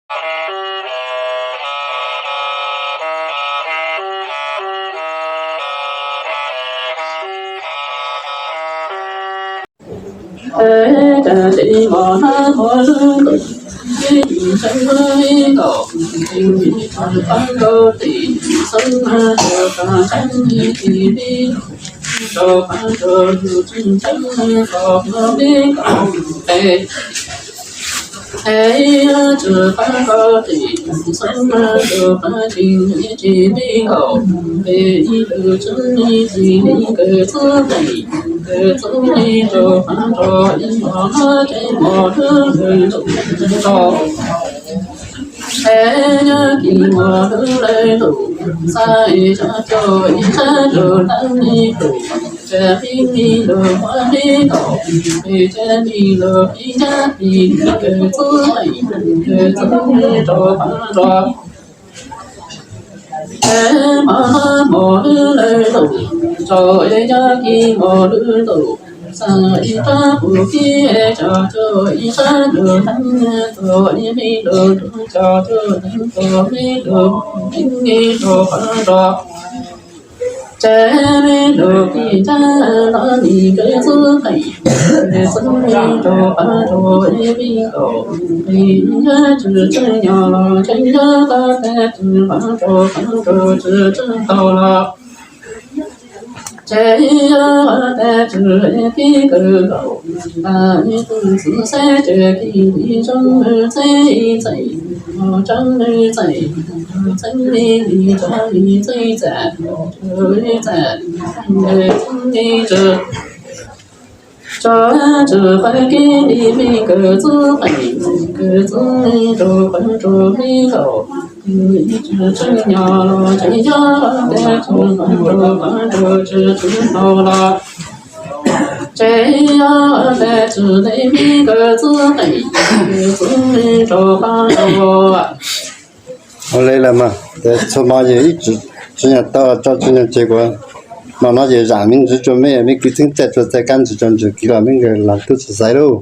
Es nyob kis mos hlwb lawv tus, xav ib tsab coj ib tsab rau dab li tus, tsab li li los muab li kaum, tsab li los ib tsab li kawg txhub li, kawg txhub li rau qab rau. Es mos hlwb mos hlwb lawv tus, tso es nyob kis mos hlwb tus, xav ib tsab pus kib es tso coj ib tsab rau dab li tus, ib li los rau tso coj dab li tus, ib li los rau qab rau. Tsab li los kis tsab los li kawg txhub li, kawg txhub li rau qab rau ib li kaum, ib li tswv tswv nyo los tswv nyo qab tas tswv qab rau qab rau tswv tswv tau los. Tswv yog qab tas tswv kib kawg kaum, tas ib tug xwb xeb tswv kis ib tsob lwm txheeb ib txheeb, tsob lwm txheeb, txheeb li li tsob li txheeb txam, txheeb li txam, txheeb li tswv. Tso tswv qab kib li li kawg txhub li, kawg txhub li rau qab rau li kaum, tswv tswv nyo los tswv yog qab tas tswv qab rau qab rau tswv tswv tau los. Tswv yog qab tas tswv li li kawg txhub li, kawg txhub li rau qab rau. Ua li lawm mas, ces txhua hmo yog ib tsob tswv yog tau tso tswv yog ces kuv hmo no ces zam me ntsis rau mej, mej kwv txheeb txaj rau txaj kab ntsis rau ntsis kiv los mej nkawd los tub tsis xaiv lauj.